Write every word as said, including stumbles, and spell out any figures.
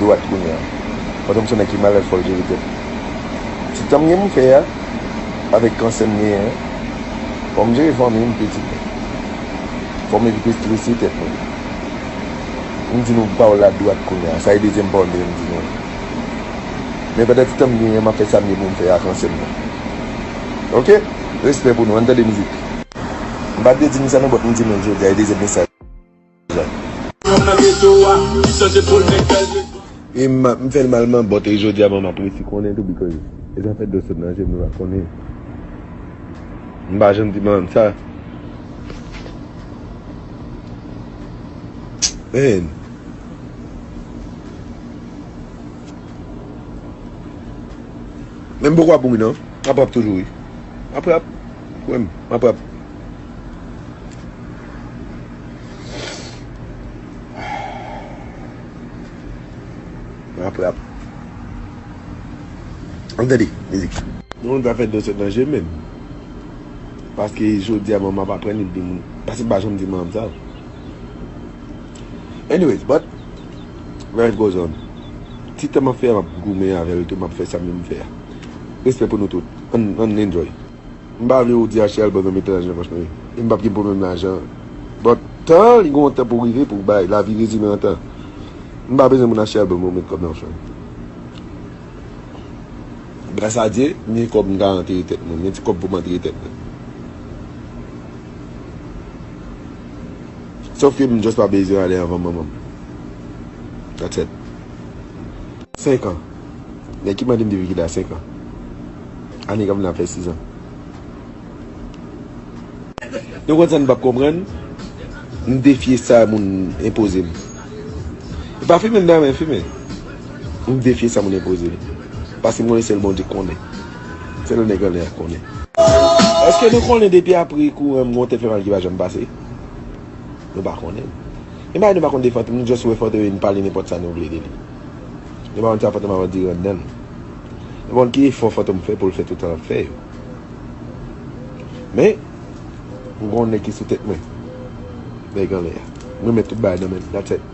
Dwat kounye a. Pandan m se nèg ki malèz, fò l jere tèt li. Ti tan m gen pou m fè a, avèk kansè m genyen an, fò m jere fanmi m, pitit mwen. Fò m evite estrese tèt mwen. M di nou pawòl la dwat kounye a. Sa e dezyèm pawòl m te vin di nou. Men pandan ti tan m genyen, m ap fè sa m gen pou m fè a, kansè m nan. Oke? Respè pou nou. Ann tande mizik. M pa t vle di nou sa non, but m di nou l jodi a, e dezyèm mesaj. E m, m fè l mal, man, but e jodi a, man, m ap resi konnen tou, because e zafè dlo sot nan je m, nou pa konnen. M pa janm di manman m sa. Man. Men m poko ap mouri non. M ap rap toujou wi. M ap rap. Kwè m, m ap rap. M ap rap. Ann tande mizik. Nou konn zafè dlo sot nan je m menm. Paske jodi a manman m ap aprann li di moun. Paske m pa janm di manman m sa. Anyways, but life goes on. Ti tan m ap fè a, m ap goumen avè l tou, m ap fè sa m menm fè a. Respè pou nou tout. Ann, ann enjoy. M pa vle ou di achte album nan mete lajan nan pòch mwen. E m p ap gen pwoblèm lajan. But tan, li gen yon tan pou rive pou bay. Lavi rezime an tan. M pa bezwen moun achte album pou met kòb nan pòch mwen. Gras a Dye, m gen kòb m ka antere tèt mwen. M gen ti kòb pou m antere tèt mwen. Sòf ke m just pa bezwen ale anvan manman m. That's it. Senk an. Nèg ki mande m depi kilè a, senk an. Ane k ap vini ap fè sis an. Nou konn sa n p ap konprann? M defye sa moun enpoze m. E pa fimen m ta renmen fimen. M defye sa moun enpoze m. Paske m konnen sèl Bondye konnen. Sèl nèg anlè a konnen. Èske nou konnen depi apre kouran m gen yon tèt fè mal ki pa janm pase? Nou pa konnen. E bagay nou pa konn de Fantom, nou just wè Fantom vin pale nenpòt sa nou vle de li. Nou pa konn sa Fantom ap andire anndan l. Nou pa konn ki efò Fantom fè pou l fè tout sa l ap fè yo. Men, m gon nèg ki sou tèt mwen. Nèg anlè a. M remèt tout bagay nan men l. That's it.